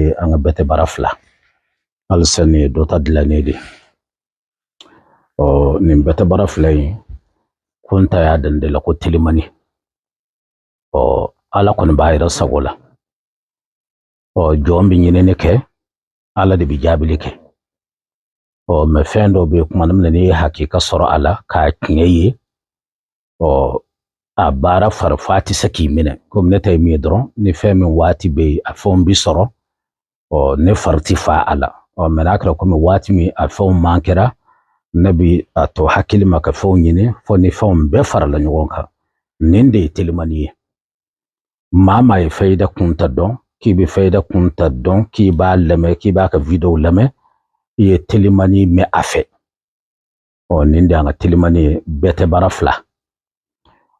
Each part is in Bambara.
ye an ka bɛtɛ bara fila. Halisa nin ye dɔ ta dilannen de. Ɔ, nin bɛtɛ bara fila in, ko n ta y'a dan de la ko telimani. Ɔ, Ala kɔni b'a yɛrɛ sago la. Ɔ, jɔn bɛ ɲinini kɛ, Ala de bɛ jaabili kɛ. Ɔ, mɛ fɛn dɔw bɛ yen, kuma min na n'i ye hakika sɔrɔ a la k'a tiɲɛ ye, ɔ, a baara fari fa tɛ se k'i minɛ. Komi ne ta ye min ye dɔrɔn, ni fɛn min waati bɛ yen, a fɛnw bi sɔrɔ, ɔ, ne fari ti fa a la. Ɔ, mɛ n'a kɛra komi waati min a fɛnw man kɛra, ne bi a to hakili ma ka fɛnw ɲini fo ni fɛnw bɛɛ farala ɲɔgɔn kan. Nin de ye telimani ye. Maa maa ye Fayida Kunta dɔn, k'i bɛ Fayida Kunta dɔn, k'i b'a lamɛn, k'i b'a ka videow lamɛn, i ye telimani mɛn a fɛ. Ɔ, nin de y'an ka telimani ye, bɛtɛ bara fila.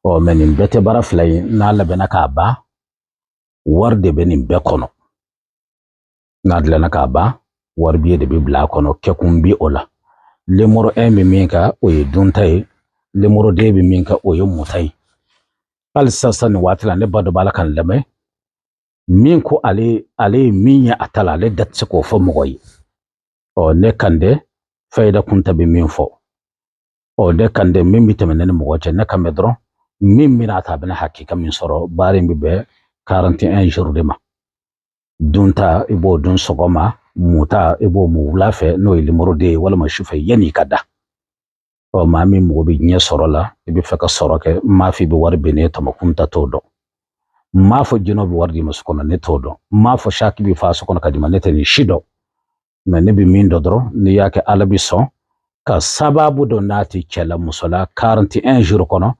Ɔ, mɛ nin bɛtɛ bara fila in, n'a labɛnna k'a ban, wari de bɛ nin bɛɛ kɔnɔ. N'a dilanna k'a ban, wari biye de bɛ bila a kɔnɔ. Kɛkun bi o la. Numéro 1 bɛ min kan, o ye dunta ye. Numéro 2 bɛ min kan, o ye muta ye. Hali sisan, nin waati la, ne ba dɔ b'a la ka n lamɛn min ko ale ye min ye a ta la, ale da tɛ se k'o fɔ mɔgɔ ye. Ɔ, ne kan dɛ, Fayida Kunta bɛ min fɔ, ɔ, ne kan dɛ, min bɛ tɛmɛ ne ni mɔgɔ cɛ, ne kan bɛ dɔrɔn min bɛna ta, a bɛna hakika min sɔrɔ. Baara in bɛ bɛn 41 jours de ma. Dunta, i b'o dun sɔgɔma, muta, i b'o mu wula fɛ, n'o ye numéro 2 ye, walima sufɛ yanni i ka da. Ɔ, maa min mago bɛ diɲɛ sɔrɔ la, i bɛ fɛ ka sɔrɔ kɛ, n m'a fɔ i bɛ wari bɛnnen tɔmɔ, Kunta t'o dɔn. N m'a fɔ jinɛw bɛ wari d'i ma so kɔnɔ, ne t'o dɔn. N m'a fɔ saki bɛ fa so kɔnɔ ka d'i ma, ne tɛ nin si dɔn. Mɛ ne bɛ min dɔn dɔrɔn, n'i y'a kɛ, Ala bɛ sɔn ka sababu dɔ n'a tɛ cɛ la muso la, 41 jours kɔnɔ,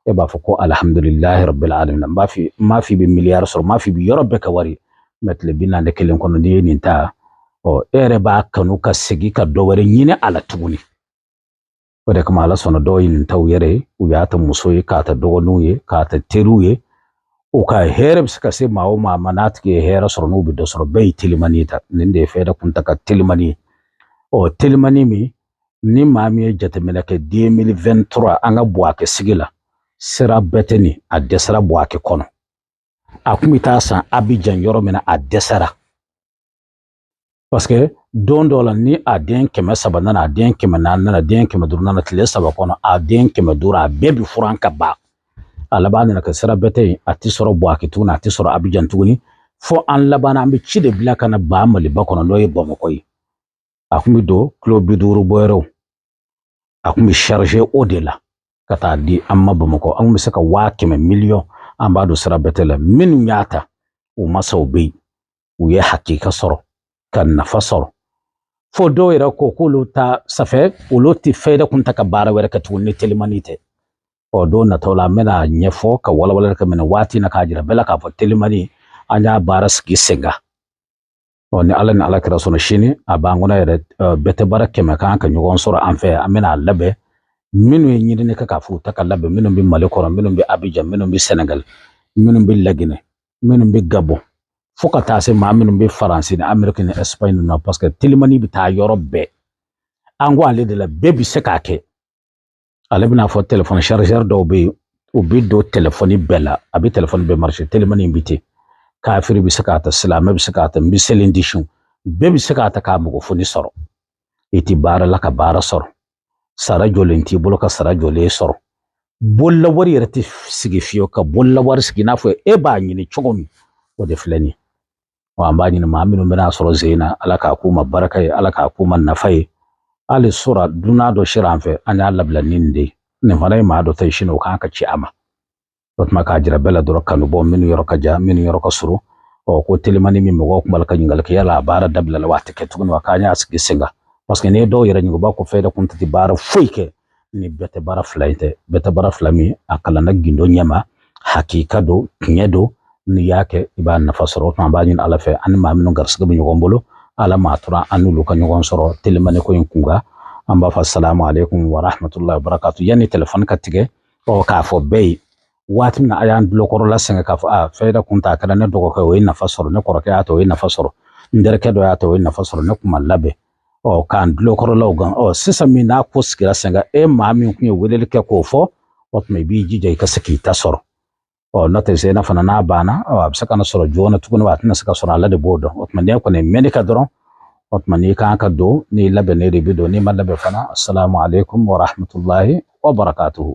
e b'a fɔ ko alhamdulilahi rabbil alamin. N b'a fɔ, n m'a fɔ i bɛ miliyari sɔrɔ, n m'a fɔ i bɛ yɔrɔ bɛɛ ka wari, mɛ tile 41 kɔnɔ, n'i ye nin ta, ɔ, e yɛrɛ b'a kanu ka segin ka dɔ wɛrɛ ɲini a la tuguni. O de kama Ala sɔnna, dɔw ye nin ta u yɛrɛ ye, u y'a ta muso ye, k'a ta dɔgɔninw ye, k'a ta teriw ye. U ka hɛrɛ bɛ se ka se maa o maa ma, n'a tigi ye hɛrɛ sɔrɔ, n'u bɛ dɔ sɔrɔ, bɛɛ ye telimani ta. Nin de ye Fayida Kunta ka telimani ye. Ɔ, telimani min ni maa min ye jateminɛ kɛ 2023, an ka Buwake sigi la, sira bɛɛ tɛ nin, a dɛsɛra Buwake kɔnɔ. A kun bɛ taa san Abijan yɔrɔ min na, a dɛsɛra, parce que don dɔw la, ni a den 300 nana, a den 400 nana, den 500 nana, tile 3 kɔnɔ, a den 500, a bɛɛ bɛ furan ka ban. A laban nana kɛ sira bɛɛ tɛ yen, a tɛ sɔrɔ Buwake tuguni, a tɛ sɔrɔ Abijan tuguni, fo an laban an bɛ ci de bila ka na ba Maliba kɔnɔ, n'o ye Bamakɔ ye. A kun bɛ don kilo 50 bɔ yɔrɔw, a kun bɛ charger o de la ka taa di an ma Bamakɔ. An kun bɛ se ka 100 000 miliyɔn, an b'a don sira bɛɛ tɛ la. Minnu y'a ta, u masaw bɛ yen, u ye hakika sɔrɔ ka nafa sɔrɔ, fo dɔw yɛrɛ ko k'olu ta safɛ, olu tɛ Fayida Kunta ka baara wɛrɛ kɛ tuguni ni telimani tɛ. Ɔ, don nataw la, an bɛna ɲɛfɔ ka walawalali kɛ minɛ waati na, k'a jira bɛɛ la k'a fɔ telimani, an y'a baara sigi sen kan. Ɔ, ni Ala ni Ala kɛra sɔnna, sini a b'an kɔnɔ yɛrɛ, bɛɛ tɛ baara 100 kan ka ɲɔgɔn sɔrɔ an fɛ. An bɛna a labɛn, minnu ye ɲinini kɛ k'a fɔ u ta ka labɛn, minnu bɛ Mali kɔnɔ, minnu bɛ Abijan, minnu bɛ Sɛnɛgali, minnu bɛ Laginɛ, minnu bɛ Gabɔn, fo ka taa se maa minnu bɛ Faransi ni Amérique ni Espagne na, parce que telimani bɛ taa yɔrɔ bɛɛ. An ko ale de la, bɛɛ bɛ se k'a kɛ. Ale bɛna fɔ téléphone chargeur dɔw bɛ yen, u bɛ don téléphone bɛɛ la, a bɛ téléphone bɛɛ marcher. Telimani in bɛ ten, kafiri bɛ se k'a ta, silamɛ bɛ se k'a ta, n bɛ selen di su, bɛɛ bɛ se k'a ta k'a mago foni sɔrɔ. I ti baara la ka baara sɔrɔ, sara jɔlen t'i bolo ka sara jɔlen sɔrɔ, bolola wari yɛrɛ tɛ sigi fiyewu, ka bolola wari sigi i n'a fɔ e b'a ɲini cogo min, o de filɛ nin ye. Wa an b'a ɲini maa minnu bɛna sɔrɔ zen na, Ala k'a k'u ma baraka ye, Ala k'a k'u ma nafa ye. Hali sora dunan dɔ sera an fɛ, an y'a labila ni nin de ye. Nin fana ye maa dɔ ta ye, sini o kan ka ci a ma. O tuma k'a jira bɛɛ la dɔrɔn, kanu bɔ minnu yɔrɔ ka jan, minnu yɔrɔ ka surun. Ɔ, ko telimani min, mɔgɔw kun b'a la ka ɲininkali kɛ, yala a baara dabila la wa, a tɛ kɛ tuguni wa, k'an y'a sigi sen kan? Parce que n'i ye dɔw yɛrɛ ɲininka, u b'a ko Fayida Kunta tɛ baara foyi kɛ ni bɛɛ tɛ baara fila in tɛ. Bɛɛ tɛ baara fila min, a kalanna gindo ɲɛma, hakika don, tiɲɛ don, n'i y'a kɛ, i b'a nafa sɔrɔ. O tuma an b'a ɲini Ala fɛ, an ni maa minnu garisigɛ bɛ ɲɔgɔn bolo, Ala m'a tora an n'olu ka ɲɔgɔn sɔrɔ telimani ko in kunkan. An b'a fɔ salamu aleykum wa rahmatulahi wa barakatu. Yanni telefɔni ka tigɛ, ɔ, k'a fɔ bɛɛ ye, waati min na a y'an tulokɔrɔla sɛgɛn k'a fɔ a Fayida Kunta, a kɛra ne dɔgɔkɛ, o ye nafa sɔrɔ, ne kɔrɔkɛ y'a ta, o ye nafa sɔrɔ, n terikɛ dɔ y'a ta, o ye nafa sɔrɔ, ne kun ma labɛn, ɔ, k'an tulokɔrɔlaw gan. Ɔ, sisan min n'a ko sigira sen kan, e maa min kun ye weleli kɛ k'o fɔ, o tuma i b'i jija i ka se k'i ta sɔrɔ. Ɔ n'o tɛ Zena fana n'a banna, ɔ a bɛ se ka na sɔrɔ joona tuguni wa a tɛna se ka sɔrɔ, ala de b'o dɔn. O tuma n'i kɔni mɛnni ka dɔrɔn, o tuma n'i kan ka don, n'i labɛnnen de bɛ don, n'i ma labɛn fana, assalamu alaikum wa rahmatullahi wa barakatuhu.